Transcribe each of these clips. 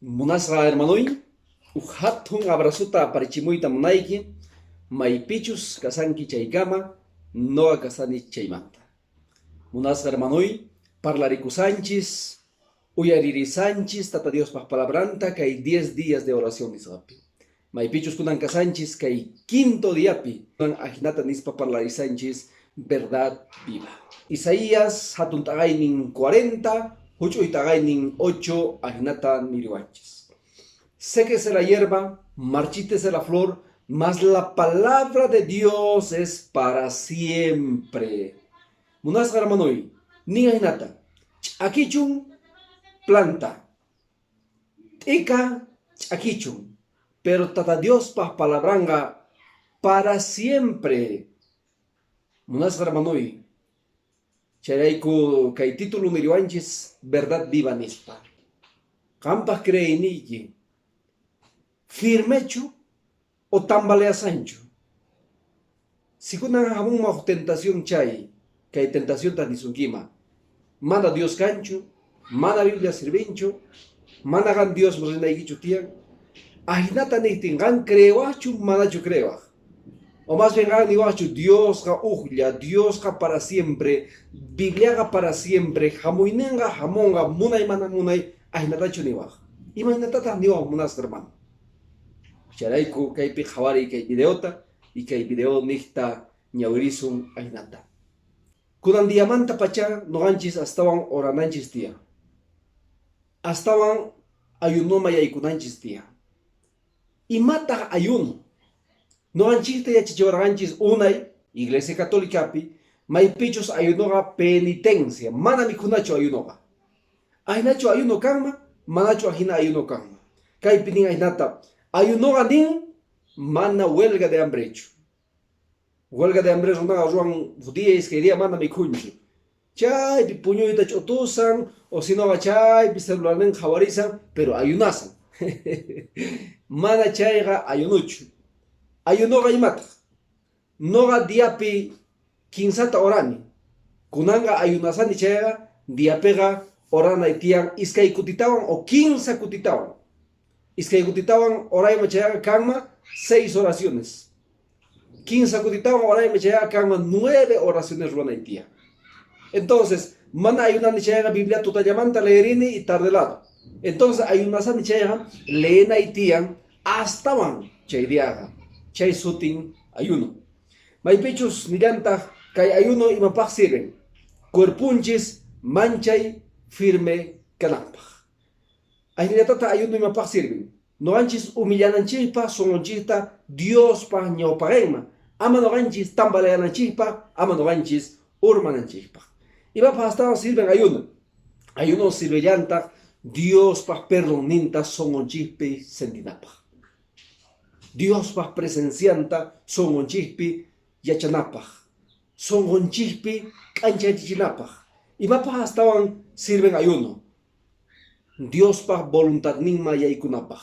Munasqa hermanoy, uj hatun abrazota aparichimuyta munayki, maypichus kasanki chaykama, noqa kasani chaymanta. Munasqa hermanoy, parlarikusanchis, uyaririsanchis Tata Diospaj palabranta kay 10 días de oración nisqapi. Maypichus kunan kasanchis kay quinto diapi, ajinata nispa parlarisanchis verdad viva. Isaías hatun t'aqaynin 40, huch'uy t'aqaynin 8, ajinata niriwanchis. Séquese la hierba, marchítese la flor, mas la palabra de Dios es para siempre. Munasqa hermanoy, nin ajinata, ch'akichun planta, t'ika ch'akichun, pero Tata Diospaj palabranqa para siempre. Munasqa hermanoy, chayrayku kay título niriwanchis verdad viva nispa. Qampaj creeyniyki firmechu o tambaleasanchu. Si kunan hamunman huk tentación chay, kay tentacionta nisunkima, mana Dios kanchu, mana Biblia sirvinchu, mana qan Dios rinaykichu tiyan, ajinata niqtin qan creewaqchu manachu creewaq. O más bien qan niwaqchu Diosqa ujlla, Diosqa para siempre, Bibliaqa para siempre, hamuyninqa hamunqa, munay mana munay, ajinatachu niwaq. Imaynatataq niwaq munasqa hermano. Chayrayku kaypi qhawariy kay videota y kay video niqta ñawirisun ajinata. Kunan diamanta pacha nuqanchis astawan orananchis tiyan. Astawan ayunoma yaykunanchis tiyan. Imataq ayuno? Nuqanchikta yachachiwarqanchis unay Iglesia Católicapi maypichus ayunoqa penitencia, mana mikhunachu ayunoqa. Ajinachu ayuno kanman, manachu ajina ayuno kanman. Kaypi nin ajinata, ayunoqa nin mana huelga de hambrechu. Huelga de hambre runaqa ruwan día iskay día mana mikhunchu. Chaypi puñuyta ch'utusan, o sinoqa chaypi celularnin qhawarisan, pero ayunasan. Mana chayqa ayunuchu. Ayunoqa imataq? Noqa diapi kinsata orani. Kunanqa ayunasani chayqa diapiqa oranay tiyan iskay kutitawan o kinsa kutitawan. Iskay kutitawan orayman chayqa kanman 6 oraciones. Kinsa kutitawan orayman chayqa kanman 9 oraciones ruwanay tiyan. Entonces, mana ayunani chayqa Biblia tutallamanta leerini y tarde lado. Entonces, ayunasani chayqa leenay tiyan astawan chay diaqa. Chay sutin ayuno. Maypichus nillantaq kay ayuno imapaq sirven. Cuerpunchis manchay firme kananpaq. Ajinatata ayuno imapaq sirven. Nuqanchis humillananchikpaq sunqunchikta Diospaq ñawpaqinman. Ama nuqanchis tambaleananchikpaq, ama nuqanchis urmananchikpaq. Imapaq astawan sirven ayuno. Ayuno sirvellantaq Diospaq perdonninta sunqunchikpi sentinapaq. Diospaq presencianta sunqunchikpi yachanapaq. Sunqunchikpi k'anchachichinapaq. Imapaq astawan sirven ayuno. Diospaq voluntadninman yaykunapaq.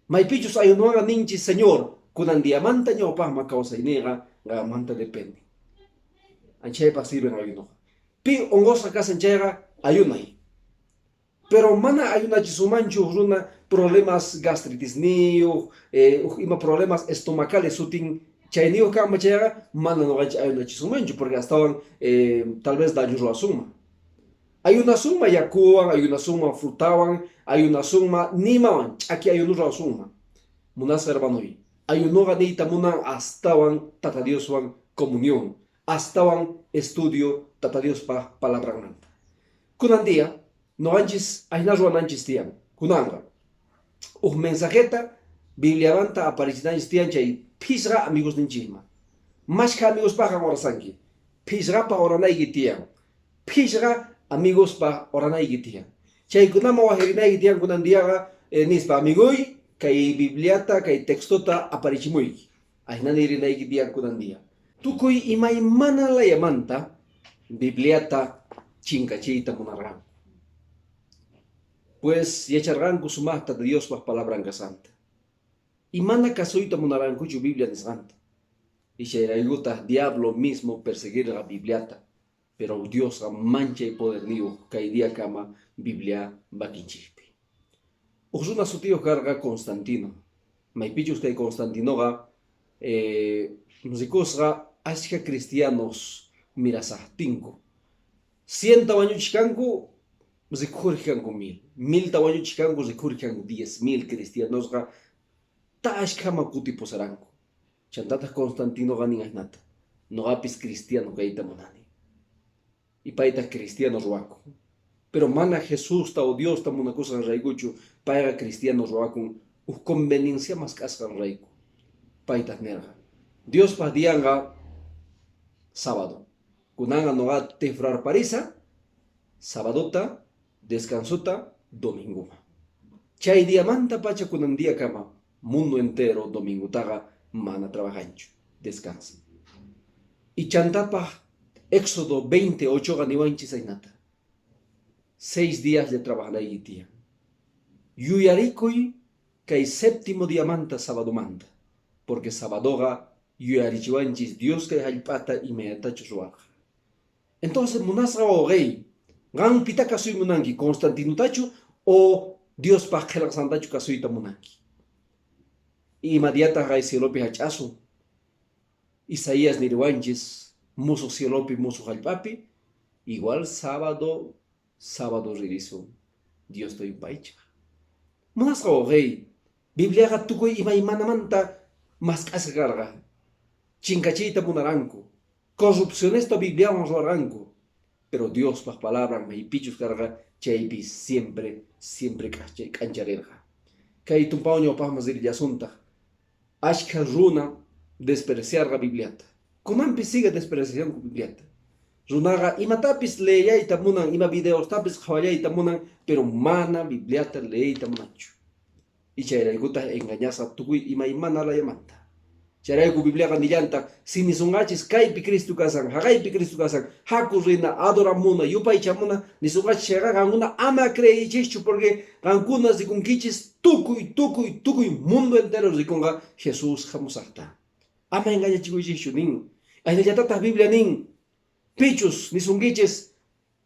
Maypichus ayunowanqa ninchis Señor, kunan diamanta ñawpaqman kawsayninqa qanmanta depende. Anchaypaq sirven ayunoqa. Pi unqusqa kasan chayqa ayunay. Pero mana ayunachisumanchu runa problemas gastritisniyuq, ima problemas estomacales sutin chayniyuq kanman chayqa mana nuqanchik ayunachisumanchu porque astawan tal vez daño ruwasunman. Ayunasunman yakuwan, ayunasunman frutawan, ayunasunman nimawan, ch'aki ayuno ruwasunman. Munasqa hermanoy, ayunoqa niyta munan astawan Tata Dioswan comunión, astawan estudio Tata Diospaj palabranmanta. Kunan día, nuqanchis ajina ruwananchis tiyan, kunanqa. Uj mensajeta Bibliamanta aparichinanchis tiyan chay phisqa amigos ninchisman. Mashkha amigospajqa orasanki. Phisqapaj oranayki tiyan. Phisqa amigospaj oranayki tiyan. Chaykunaman wajirinayki tiyan kunan diaqa nispa amigoy kay Bibliata kay textota aparichimuyki. Ajina nirinayki tiyan kunan día. Tukuy imaymana layamanta Bibliata chinkachiyta munarqanku. Pues yacharqanku sumaqta Diospaj palabran kasqanta. Y mana kasuyta munarqankuchu Biblia nisqanta. Y chayraykutaq diablo mismo perseguirqa Bibliata. Pero Diosqa manchay poderniyuq kay diyakama Biblia makinchikpi. Uj runa sutiyuq karqa Constantino. Maypichus kay Constantinoqa rikusqa achka cristianos mirasaqtinku. 100 wañuchikanku, rikhurikanku 1000. 1000 wañuchikanku, rikhurikanku 10,000 cristianosqa ta'ashkama kutipusaranku. Chantataq Constantinoqa nin ajnata, noqapis cristiano kayta munani. Y paytaq cristiano ruwakun. Pero mana Jesusta o Diosta munakusqan raykuchu, payqa cristiano ruwakun uj conveniencia mask'asqan rayku. Paytaq nirqa, Diospaq diyanqa sábado. Kunanqa noqa tifrarparisa sabadota, descansota, domingoma. Chay diamanta pacha kunan día kama mundo entero domingutaqa mana trabajanchu, descansa. Y chantapaq Éxodo 28 niwanchis aynata. 6 días de trabajanayki tiyan. Yuyarikuy kay séptimo diamanta sabadomanta, porque sabadoqa yuyarichiwanchis Dios kay hallp'ata imaynatachus ruwarqa. Entonces munasqa wawqey, qan pita kasuy munanki, Constantinotachu o Diospaq qillqasqantachu kasuyta munanki? Ima diataq kay cielopi hach'asun? Isaías niriwanchis musuq cielopi musuq hallp'api, igual sábado, sábado ririsun Diosta yupaychaq. Munasqa wawqey, Bibliaqa tukuy imaymanamanta mask'asqa karqa. Chinkachiyta munaranku. Corrupcionesta Bibliawan ruwarqanku. Pero Diospaq palabran maypichus karqa, chaypi siempre, siempre k'ancharirqa. Kay tumpaw ñawpaqman ririllasuntaq. Achka runa despreciarqa Bibliata. Kunanpis sigue desprecianku Bibliata. Runaqa imatapis leeyayta munan, ima videostapis qhawallayta munan, pero mana Bibliata leeyta munanchu. Y chayraykutaq engañasqa tukuy imaymana layamanta. Chayrayku Bibliaqa nillantaq, si nisunqachis kaypi Cristo kasan, haqaypi Cristo kasan, haku rina, adoramuna, yupaychamuna, nisunqachis chayqa qankuna ama creeychischu, porque qankuna rikunkichis tukuy, tukuy, tukuy mundo entero rikunqa Jesús hamusaqta. Ama engañachikuychischu nin. Aynallatataq Biblia nin, pichus nisunkichis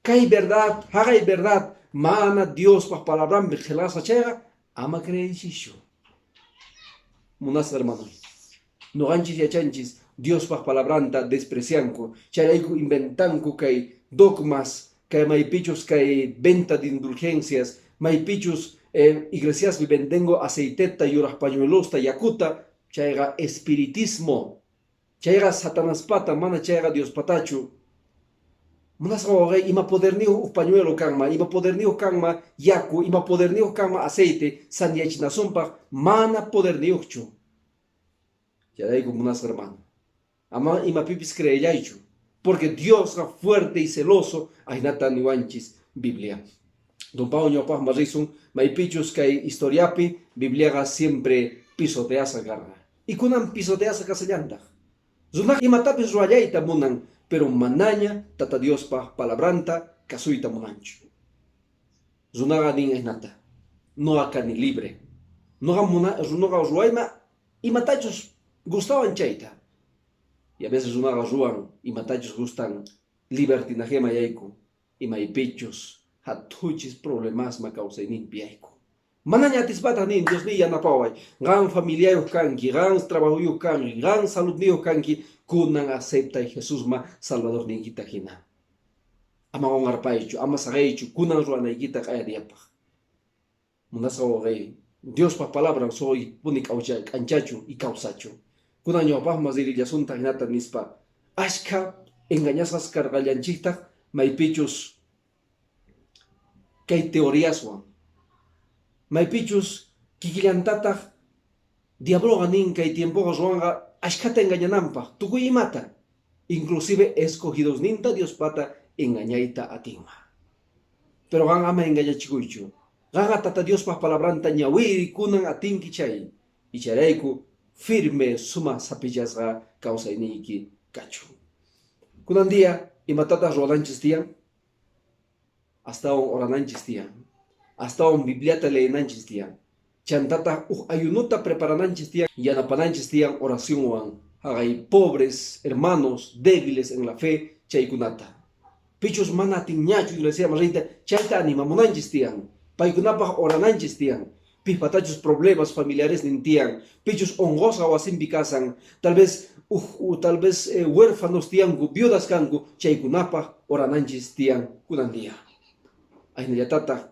kay verdad, haqay verdad, mana Diospaq palabranpi qillqasqa chayqa, ama creeychischu. Munasqa hermano, noqanchis yachanchis Diospaq palabranta desprecianku, chayrayku inventanku kay dogmas, kay maypichus kay venta de indulgencias, maypichus iglesiaspi vendengo aceiteta, yuraq pañuelosta, yakuta, chayqa espiritismo, chayqa Satanaspata, mana chayqa Diospatachu. Munasqa wawqey, ima poderniyuq uj pañuelo kanma, ima poderniyuq kanma yaku, ima poderniyuq kanma aceite, sanyachinasunpaq mana poderniyuqchu. Chayrayku munasqa hermano, ama imapipis creellaychu, porque Diosqa fuerte y celoso, aynata niwanchis Biblia. Don Pablo ñawpaqman risun, maypichus kay historiapi Bibliaqa siempre pisoteasqa karqa. Y kunan pisoteasqa kasallantaq. Runaqa imatapis ruwallayta munan, pero manaña Tata Diospaq palabranta kasuyta munanchu. Runaqa nin aynata, noqa kani libre. Noqa noqa ruwayma imatachus gustawan chayta. Y a veces runaqa ruwan imatachus gustan libertinajema yayku, imaypichus hatuchis problemasma kawsayninpi yayku. Manaña atispataq nin, Dios niy yanapaway, qan familiayuq kanki, qan trabajoyuq kanki, qan saludniyuq kanki, kunan aceptay Jesusma Salvadorniykita hina. Ama qunqarpaychu, ama saqeychu, kunan ruwanaykita q'ayariyapaq. Munasqa wawqey, Diospaq palabran soy puni k'anchachu y kawsachu. Kunan ñawpaqman ririllasuntaq hinata nispa, ashka engañasqas karqallanchiktaq maypichus kay teoriaswan. Maypichus kikillantataq diabloqa nin kay tiempoqa ruwanqa ashkhata engañananpaq, tukuy imata, inclusive escogidosninta Diospata engañayta atinma. Pero qan ama engañachikuychu. Qanqa Tata Diospaq palabranta ñawiri kunan atinki chay. Y chayrayku firme suma sapillasqa kawsayniyki kachun. Kunan día imatataq ruwananchis tiyan? Astawan orananchis tiyan. Astawan Bibliata leenanchis tiyan. Chantataq uj ayunuta preparananchis tiyan, yanapananchis tiyan oracionwan. Haqay pobres hermanos débiles en la fe chaykunata. Pichus mana atinñachu iglesia riyta, chayta animamunanchis tiyan. Paykunapaq orananchis tiyan. Pipatachus problemas familiares tiyan, pichus unqusqa wasinpi kasan, tal vez tal vez huérfanos tiyanku, viudas kanku, chaykunapaq orananchis tiyan kunan día. Ahinallataq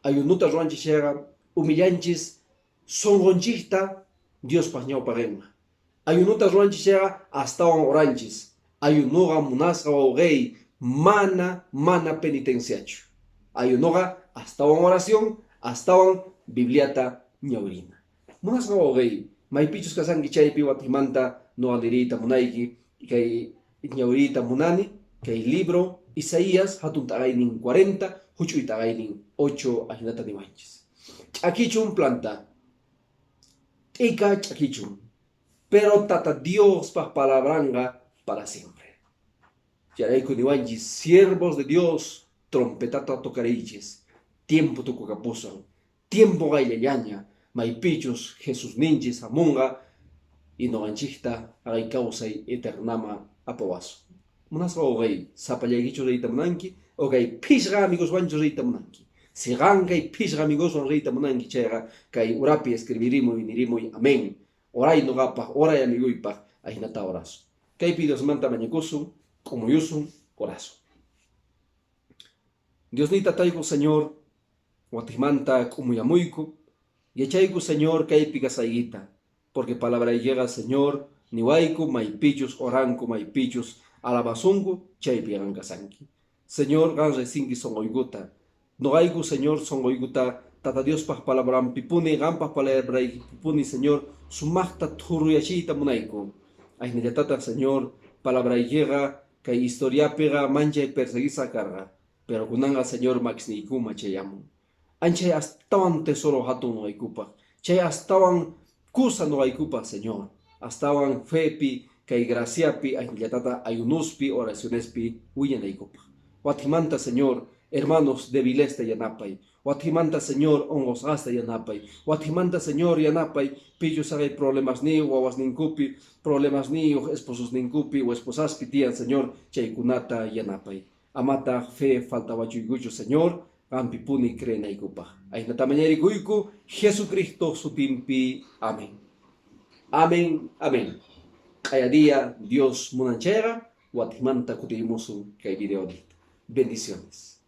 ayunuta ruwanchis chayqa humillanchis sunqunchikta Diospaq ñawpaqinman. Ayunuta ruwanchis chayqa astawan oranchis. Ayunuqa munasqa wawqiy mana mana penitenciachu. Ayunuqa astawan oración, astawan Bibliata ñawirina. Munasqa wawqiy, maypichus kasanki chaypi watimanta nuqa niriyta munayki kay ñawiriyta munani kay libro Isaías hatun t'aqaynin 40 huch'uy t'aqaynin 8 ahinata niwanchis. Ch'akichun planta, t'ika ch'akichun, pero Tata Diospaq palabranqa para siempre. Chayrayku niwanchis, siervos de Dios, trompetata tocariychis, tiempo tukukapusan, tiempo qayllallaña, maypichus Jesus ninchis hamunqa y nuqanchikta haqay kawsay eternama apawasun. Munasqa wawqiy, sapallaykichu riyta munanki o kay phishqa amigoswanchu riyta munanki. Si qan kay phishqa amigoswan riyta munanki chayqa kay urapi escribirimuy nirimuy amén. Oray nuqapaq, oray amiguypaq, ahinata orasun. Kaypi Diosmanta mañakusun, k'umuyusun, orasun. Diosniyta Tayku Señor, watimanta k'umuyamuyku, yachayku Señor kaypi kasaykita, porque palabraykiqa Señor, niwayku maypichus oranku maypichus alabasunku chaypi qan kasanki. Señor, qan riqsinki sunquykuta. Nuqayku Señor sunquykuta Tata Diospaq palabranpipuni, qanpaq palabraykipuni Señor, sumaqta thuruyachiyta munayku. Ahinallataq Señor, palabraykiqa kay historiapiqa manchay perseguisqa karqa, pero kunanqa Señor makisniykuma chayamun. Anchay astawan tesoro hatun nuqaykupaq, chay astawan kusa nuqaykupaq Señor, astawan fepi kay graciapi ahinallatata ayunuspi oracionespi wiñanaykupaq. Watimanta Señor, hermanos débilesta yanapay. Watimanta Señor unqusqasta yanapay. Watimanta Señor yanapay pichus haqay problemas niyuq wawasninkupi, problemas niyuq espososninkupi o esposaspi tiyan Señor chaykunata yanapay. Amataq fe faltawachuykuchu Señor, qanpipuni creenaykupaq. Ahinata mañarikuyku Jesucristo sutinpi. Amén. Amén, amén. Q'aya día Dios munan chayqa watimanta kutirimusun kay video. Bendiciones.